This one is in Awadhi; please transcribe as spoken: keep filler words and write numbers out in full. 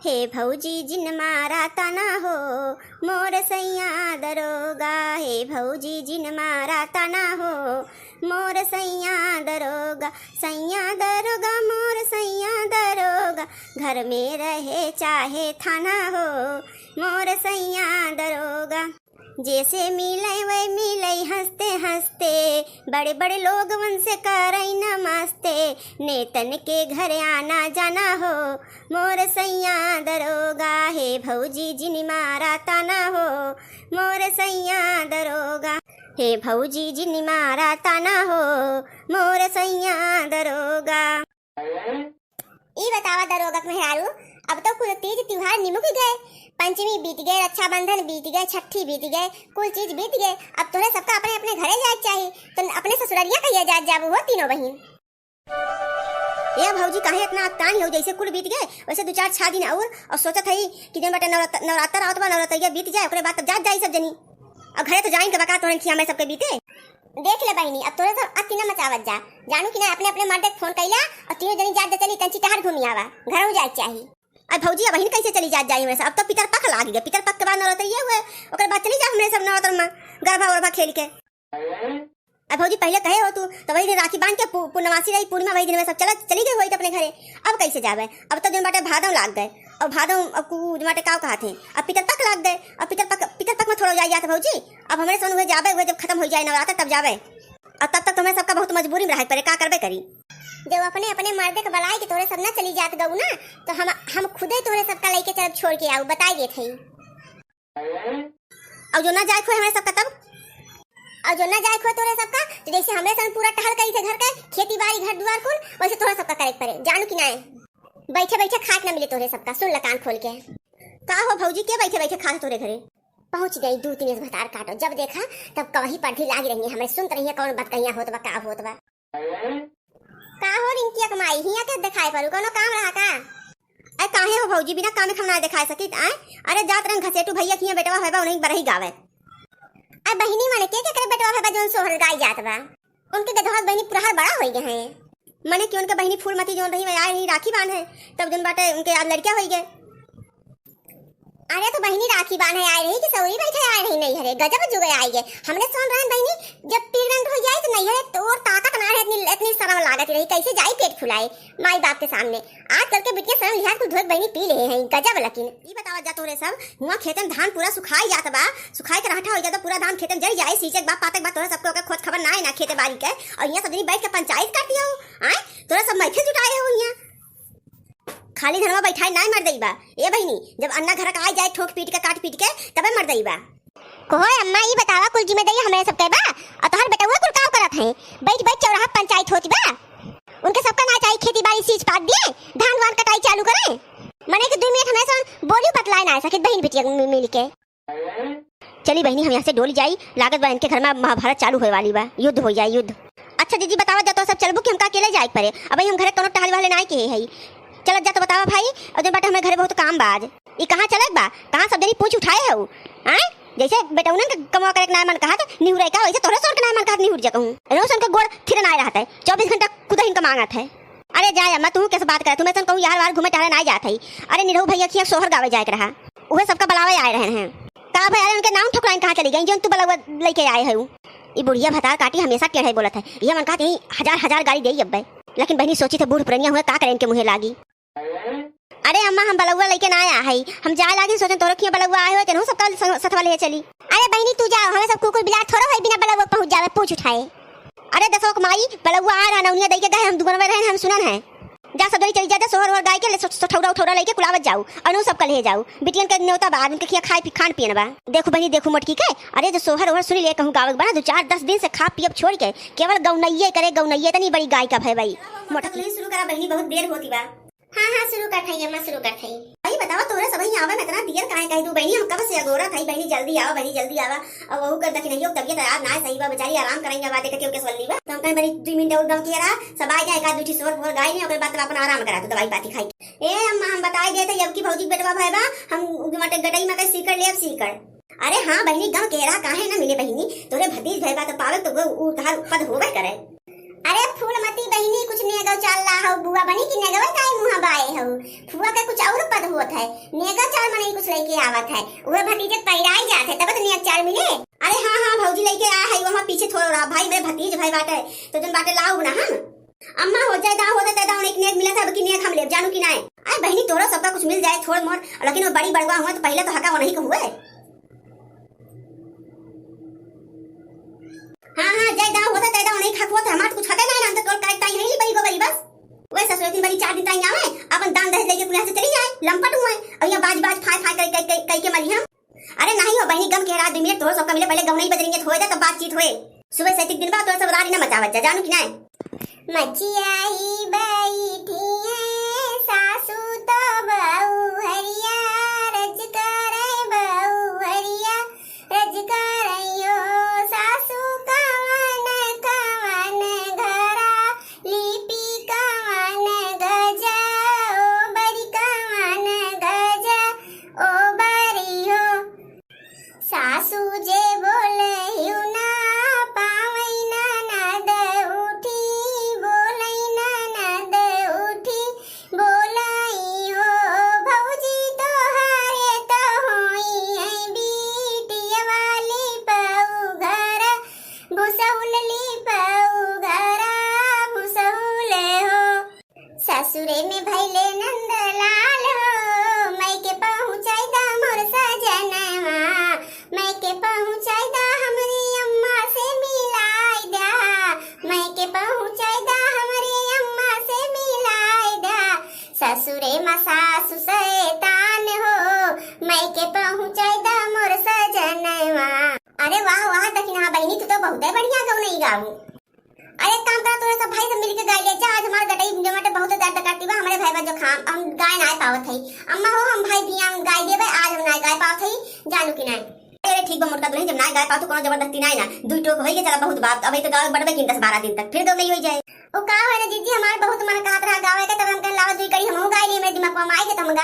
हे भौजी जिन मारा ताना हो, मोर सैया दरोगा, हे भौजी जिन मारा ताना हो, मोर सैया दरोगा, सैया दरोगा, मोर सैया दरोगा, घर में रहे चाहे थाना हो, मोर सैया दरोगा। जैसे मिले वै मिले हंसते हंसते, बड़े बड़े लोगवन से करई नमस्ते, नेतन के घर आना जाना हो, मोर सैया दरोगा, हे भौजी जिन मारा ताना हो, मोर सैया दरोगा, हे भौजी जिन मारा ताना हो, मोर सैया दरोगा। ई बतावा दरोगा के मेहरारू, अब तो कुल तीज त्योहार निमुक गए, पंचमी बीत गए, रक्षाबंधन बीत गए, छठी बीत गए, कुल चीज बीत गए। अब तोहरे सबका अपने अपने घरे जाए के चाही, तो अपने ससुररिया कहिया जात जाबू हो तीनों बहिन? ए भौजी, काहे इतना अकताई हो? जैसे कुल बीत गए, वैसे दो चार छह दिन और, और सोचत हई कि जौन बाटे नवरात-, नवरात्र आवत बा, नवरात्रिया बीत जाए, ओकरे बाद तब जात जाई सब जनी। और घरे तो जाइन के बका तोहन खिया में सबके बीते। देख ले बहिनी, अब तोहरे सब अति न मचावत जा, जानू कि ना, अपने अपने मर्दे के फोन कइला और तीनों जनी जात जा चली, तंची टहर घूमी आवा, घरहू जाए के चाही। अब भौजी, अब बहिन कैसे चली जात जाई हमरे सब? अब तो पितर पख लाग गए, पितर पख के बाद नवरात्रिया हुए, ओकर बाद चली जा हमरे सब नवरात्र में गरबा उरबा खेल के। अब भौजी, पहले कहे हो तू, तो वही दिन राखी बांध के पू-, पूर्णमासी रही, पूर्णिमा, वही दिन में सब चलत, चली गई होई तो अपने घरे। अब कैसे जावे? अब तो दिन बाटे भादव लाग गए, और भादव अब कु-, दिन बाटे का कहा थे, अब पितर पख लाग गए, अब पितर पख, पितर पख में थोड़ा जाए जात भौजी। अब हमरे सन हुए जावे, हुए जब खत्म हो जाए नवरात्र तब जावे, और तब तक तुम्हें सबका बहुत मजबूरी में रहे पड़े, का करबे करी। जब अपने, अपने मर्दे के बलाई के तोरे सब ना चली जात गऊ ना, तो हम, हम खुदे तोरे सबका लेके चलब छोड़ के आऊ, बताई देत हई। और जो ना जाए खोए हमरे सबका तब? और जो ना जाए खोए तोरे सबका, तो जैसे हमरे सन पूरा टहल करी थे घर के, खेती बाड़ी, घर दुआर कुल, वैसे तोरे सबका करे के पड़े, जानू कि नाय? बैठे बैठे खाए के ना मिले तोरे सबका, सुन ल कान खोल के। का हो भौजी, के बैठे बैठे खाए तोरे घरे? पहुँच गई दू तीन भतार काटो, जब देखा तब कवही पर्धी लागी रही है, हमरे सुनत रही है कौन बतकहिया होत बा, का होत बा। का हो रिंकिया के माई, हियाँ के देखाए परू, कौनो काम रहा का? अरे काहे हो भौजी, बिना कामे के हम ना देखाए सकित, आय? अरे जात रहन घसेटू भैया के हियाँ बेटवा होए बा, उन्हीं बरही गावे। अरे बहिनी, माने के, के करे बेटवा होए बा, जौन सोहर गाई जात बा? उनके गधवा के बहिनी पुरहर बड़ा होई गए हैं। माने कि उनके बहिनी फूलमती जौन रही, वह आए रही राखी बांधे, तब जौन बाटे उनके आज लड़किया होई गए। अरे तो बहिनी राखी बांधे आए रही कि सौरी बैठे आए रही नैहरे? गजब जुगे आए गए। हमरे सोन रहन बहिनी, जब पीर रंग हो जाए तो नैहरे तो और ताकत ना रहे, इतनी, इतनी शर्म लागत रही, कैसे जाई पेट फुलाए माई बाप के सामने। आजकल के बिटिया शर्म लिहाज कुल धोए बहिनी पी ले हैं, गजब। लेकिन ई बतावा जा तोरे सब, हुआ खेतन धान पूरा सुखाई जात बा, सुखाई के रहठा हो जाता, पूरा धान खेतन जल जाए, सींचे के बाद पातक बाद तोरे सबके ओकर खोज खबर ना है ना खेते बाड़ी के, और यहाँ सब जनी बैठ के पंचायत करती हो, आए तोरे सब महफिल जुटाए हो यहाँ। खाली धनवा बैठाई नाय मर दई बा। ए बहिनी, जब अन्ना घर का आ जाए ठोक पीट के, काट पीट के, तबे मर दई बा। कहो अम्मा, ई बतावा, कुल जिम्मेदारी हमरे सब के बा? और तोहर बेटउआ कुल काम करत है, बैठ बैठ चौराहा पंचायत होत बा। उनके सबका ना चाहिए खेती बाड़ी सींच पाट दिए, धान वान कटाई चालू करे। मने कि दू मिनट हमरे सन बोली बतलाए ना सकित बहिन बिटिया मि-, मिल के। चली बहिनी, हम यहाँ से डोली जाई, लागत बा इनके घर में महाभारत चालू होए वाली बा, युद्ध हो जाए, युद्ध। अच्छा दीदी, बतावा जा तो सब चलबू कि हमका अकेले जाए के पड़े? अब हम घरे कोनो टहल वहले नाय के है। चलत जा तो बतावा भाई, और जौन बाटे हमरे घरे बहुत काम बा आज। ई कहाँ चलत बा? कहाँ सब जनी पूछ उठाए हो? आय? जैसे बेटौनन के कमवा करे के नाय मन कहत निहुरे का, वैसे तोहरे सोन के नाय मन कहत निहुर जा कहूँ। एनहु सोन के गोड़ थिर नाय रहत है, चौबीस घंटा कुदहिन का मांगत है। अरे जा अम्मा, तू कैसे बात करे? तुम ऐसन कहूँ यार वार घूमे टहले नाय जात है। अरे निरहू भैया खिया सोहर गावे जाए के रहा, उहे सबका बुलावे आए रहे हैं। का भाई, अरे उनके नाम ठकुराइन कहाँ चली गई, जौन तू बलौआ लेके आए है? ई बुढ़िया भतार काटी हमेशा टेढ़े बोलत है, ये मन कहत यही हजार हजार गाली देई अब्बे। लेकिन बहिनी सोची थे बूढ़ पुरनिया हुए का करे इनके मुँहे लागी। अरे अम्मा, हम बलौआ लेके ना आया है, हम जाए लागी, सोचन तोहरे खिया बलौआ आए हो, तेनहु सबका संग-, सथवा ले चली। अरे बहिनी तू जाओ, हमें सब कुकुर बिलार थोड़ो है बिना बलौआ पहुँच जावे, पूछ उठाए। अरे दसोक माई, बलौआ आ रहा नौनिया दई के गए, हम दुगनवे रहे, हम सुनन है। जा सब जनी चली जा, जा सोहर ओहर गाय के ले सो-, सोठौरा उठौरा लेके कुलावत जाऊ, अनु सबका ले जाऊ, बिटियन के न्योता बा, उनके खिया खाए पी-, खान पियन बा। देखू बहिनी, देखू मोटकी के, अरे जो सोहर ओहर सुनी ले कहूँ गावक बना, दो चार दस दिन से खा पियब छोड़ के, केवल गौनइये करे, गौनइये। इतनी बड़ी गाय का भय भाई। मोटकी। शुरू करा बहिनी, बहुत देर होती बा। हाँ, हाँ, शुरू कर थई अम्मा, शुरू कर थई। भाई बतावा, तोहरे सबही आवे में इतना देर काहे कह दू बहिनी? हम कब से अगोरा थई बहिनी, जल्दी आवा बहिनी, जल्दी आवा। अब वहू कर दखिनहियो तबियत आज ना सही बा, बेचारी आराम कराई, आवा देखती हो कैसे बल्ली बा। तो हम कहें बहिनी, दो मिनट और गम किया रहा, सब आ जाए, एक आध दू ठी सोर फोर गाय नहीं, ओकर बाद तब अपन आराम करा तू दवाई पाती खाई। ए अम्मा, हम बताई देते, अब की भौजी के बेटवा भाई बा, हम गटई में कहीं सीकर ले, अब सीकर। अरे हाँ बहिनी, गम केरा काहे न मिले बहिनी, तोरे भतीज भए बा तो पावे तो वो, उ तहार पद होबे करे। अरे फूलमती बहिनी, कुछ नेगव चाल ला हऊ, बुआ बनी कि नेगवे काहे मुँह बाए हऊ? फुआ के कुछ और पद होत है, नेगा चार मनई कुछ लइके आवत है, उहे भतीजे पहिराई जात है, तब तो नेग चार मिले। अरे हाँ, हाँ, भौजी लइके आ है, वहाँ पीछे थोड़ा रहा, भाई, मेरे भतीज भाई बाटे, तो जन बाटे लाऊ ना हम। अम्मा हो जाए, दाव हो जाए, तय दाव एक नेग मिला था, अब की नेग हम लेब, जानू कि नाय? अरे बहिनी, तोहरा सबका कुछ मिल जाए थोड़ मोड़, लेकिन वो बड़ी बड़वा हुआ तो पहले तो हका वो नहीं को हुए। हाँ, हाँ, जय दाव होता, तय दाव नहीं खात होता, हमार तो कुछ हके नहीं, हम तो तोर करेक्ट आई नहीं ली बड़ी गोबरी बस। वह ससुर तीन बड़ी चार दिन ताई आवे, अपन दान दहेज लेके कुलिया से चली जाए, लंपट हुए, और यहाँ बाज बाज फाय फाय कई, कई, कई, कई के मरी हम। अरे नहीं हो बहिनी, गम के रात भी मिले, तोर सबका मिले, पहले गहना ही बजरिंगे होए दा, तब बातचीत होए। सुबह से तीन दिन बाद तोर सब रारी न मचावत जा, जानू कि नहीं? मचिया ही बैठी है सासू तो बहू हरिया, रज करे बहू हरिया, रज करइयो सासू कवन कवन घरा, लिपि कवन गजा, ओ बरी कवन गजा, ओ बरी हो। सासू जे बोलहिउ ना पावै ननद उठी, बोलै ननद उठी, बोलई हो भौजी तोहरे त होई है बिटिया वाली पऊ घर, भुसहुल ली पऊ घर, भुसहुल हो। ससुरे में भैले नंदलाल हो, मैं के पहुँचाई दा मोर सजनवा, मैं के पहुँचाई दा हमरी अम्मा से मिलाई दा, मैं के पहुँचाई दा हमरी अम्मा से मिलाई दा। ससुरे मा सासु शैतान हो, मैं के पहुँचाई दा मोर सजनवा। अरे वाह वाह दखिनहा बहिनी, तू तो बहुते बढ़िया गौनई गाऊ। अरे एक काम करा, तोरे सब भाई सब मिलके गाय ले जा, आज हमार गटई जमाटे बहुत दर्द करती बा, हमरे भाई बा जुकाम, हम गाय ना पावत है। अम्मा हो, हम भाई धिया हम गाय देबे, आज हम ना गाय पावत है, जानू कि नहीं? अरे ठीक बा मोटका दुल्हन, जब ना गाय पावत तो कोनो जबरदस्ती नहीं ना, दुई टोक होई के चला बहुत बात, अब तो गाय बढ़बे की दस बारह दिन तक, फिर दो नहीं होई जाए। ओ का हो रे जीजी, हमार बहुत मन कहत रहा गावे के, तब हम कहन लावा दुई कड़ी हमहू गाय लिए, मेरे दिमाग में आई के तो हम गाय